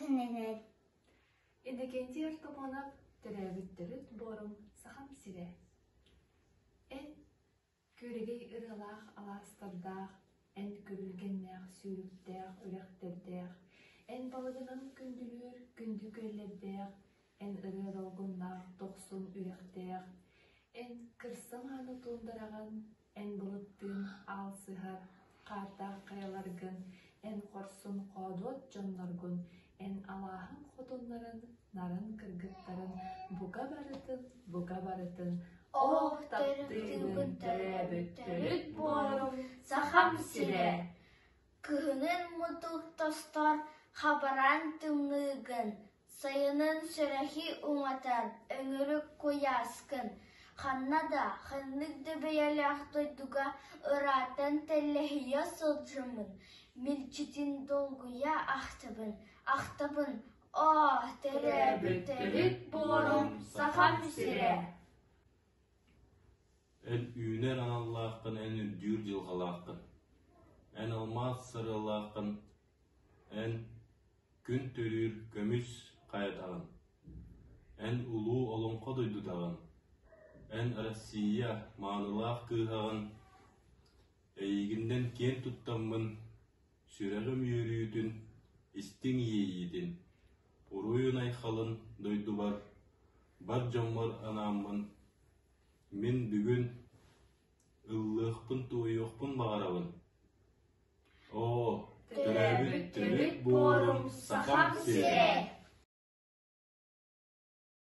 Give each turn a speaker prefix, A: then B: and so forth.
A: Кэнэнэр
B: Иннокентий Артамонов төрөөбүт төрүт буорум Сахам сирэ. Эн күөрэгэй ырыалаах алаастардаах, эн күрүлгэннээх сүүрүктээх үрэхтэрдээх, эн балыгынан күндүлүүр күндү күөллэрдээх, эн ырыа долгуннаах дохсун үрэхтээх, эн кырса мааны туундараҕын, Эн былыттыын аалсыһар хаардаах хайаларгын, эн хорсун хоодуот дьонноргун, эн алааһыҥ хотуннарын, нарын кыргыттарын бука барытын, бука барытын
A: Оох таптыыбын төрөөбүт төрүт буорум Сахам сирэ. Кыһынын мутук тостор хабараан тымныыгын, Сайынын сүрэхи уматар өҥүрүк куйааскын, ханна да, ханнык да бэйэлээх дойдуга ыраатан тэллэһийэ сылдьаммын, милдьитин долгуйа ахтабын, ахтабын, оо, төрөөбүт төрүт буорум Сахам сирэ!
C: Эн үүнэр аналлааххын, эн үрдүүр дьылҕалааххын, эн алмаас сарыаллааххын, эн Күн төрүүр көмүс хайатаҕын, эн улуу олоҥхо дойдутаҕын, эн Россия маанылаах кыыһаҕын, эйигиннэн киэн туттаммын, сүрэҕим үөрүүтүн, истиҥ иэйиитин, уруйун-айхалын дойдубар, бар дьоммор анааммын, мин бүгүн ыллыахпын-туойуохпун баҕарабын. Оо, төрөөбүт төрүт буорум Сахам сирэ!